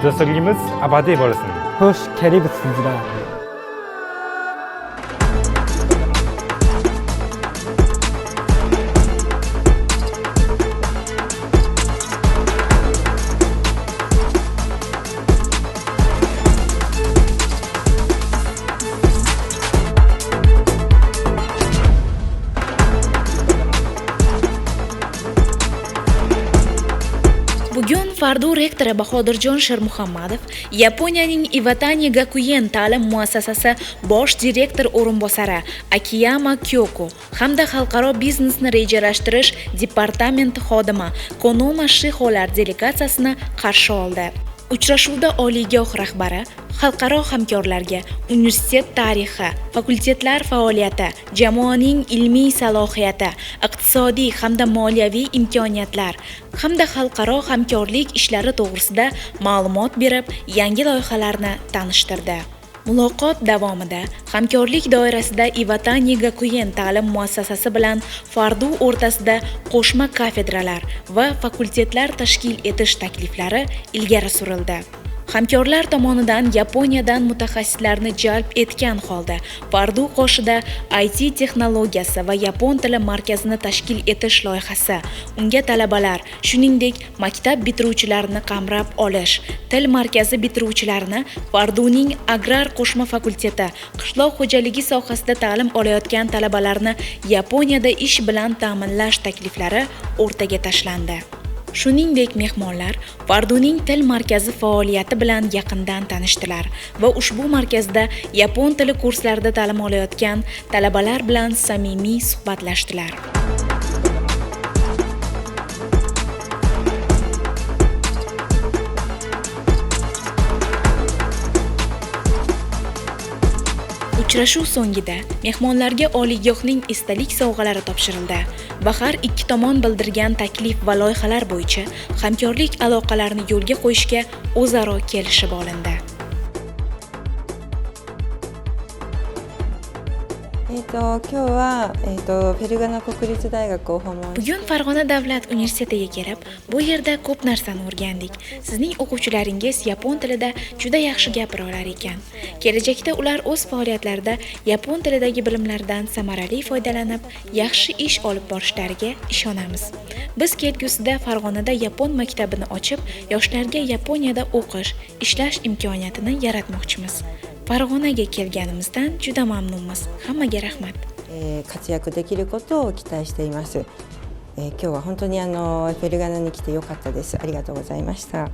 Do'stligimiz abadiy bo'lsin. Xush kelibsizlar. Bugun Fardu rektori Bahodirjon Shermuhammadov Yaponiyaning Iwatani Gakuen ta'lim muassasasi bosh direktor o'rinbosari Akiyama Kyoko hamda xalqaro biznesni rejalashtirish departamenti xodimi Konoma Shiholar delegatsiyasini qarshi oldi. Uchrashuvda oliygoh rahbari xalqaro hamkorlarga universitet tarixi, fakultetlar faoliyati, jamoaning ilmiy salohiyati, iqtisodiy hamda moliyaviy imkoniyatlar hamda xalqaro hamkorlik ishlari to'g'risida ma'lumot berib, yangi loyihalarni tanishtirdi. Muloqot davomida hamkorlik doirasida Iwatani Gakuen ta'lim muassasasi bilan Fardu o'rtasida qo'shma kafedralar va fakultetlar tashkil etish takliflari ilgari surildi. Hamkorlar tomonidan Yaponiyadan mutaxassislarni jalb etgan holda Fardu qoshida IT texnologiyasi va yapon tili markazini tashkil etish loyihasi, unga talabalar, shuningdek, maktab bitiruvchilarini qamrab olish, til markazi bitiruvchilarini Farduning agrar qo'shma fakulteti, qishloq xo'jaligi sohasida ta'lim olayotgan talabalarni Yaponiyada ish bilan ta'minlash takliflari o'rtaga tashlandi. Shuningdek, mehmonlar Farduning til markazi faoliyati bilan yaqindan tanishdilar va ushbu markazda yapon tili kurslarida ta'lim olayotgan talabalar bilan samimiy suhbatlashdilar. Uchrashuv so'ngida mehmonlarga oliygohning esdalik sovg'alari topshirildi va har ikki tomon bildirgan taklif va loyihalar bo'yicha hamkorlik aloqalarini yo'lga qo'yishga o'zaro kelishib olindi. Bugun Farg'ona davlat universitetiga kelib, bu yerda ko'p narsani o'rgandik. Sizning o'quvchilaringiz yapon tilida juda yaxshi gapira olar ekan. Kelajakda ular o'z faoliyatlarida yapon tilidagi bilimlardan samarali foydalanib, yaxshi ish olib borishlariga ishonamiz. Biz kelgusida Farg'onada yapon maktabini ochib, yoshlarga Yaponiyada o'qish, ishlash imkoniyatini yaratmoqchimiz. Farg'onaga kelganimizdan juda mamnunmiz. Hammaga rahmat. 活躍できることを期待しています。今日は本当にフェルガナに来てよかったです。ありがとうございました。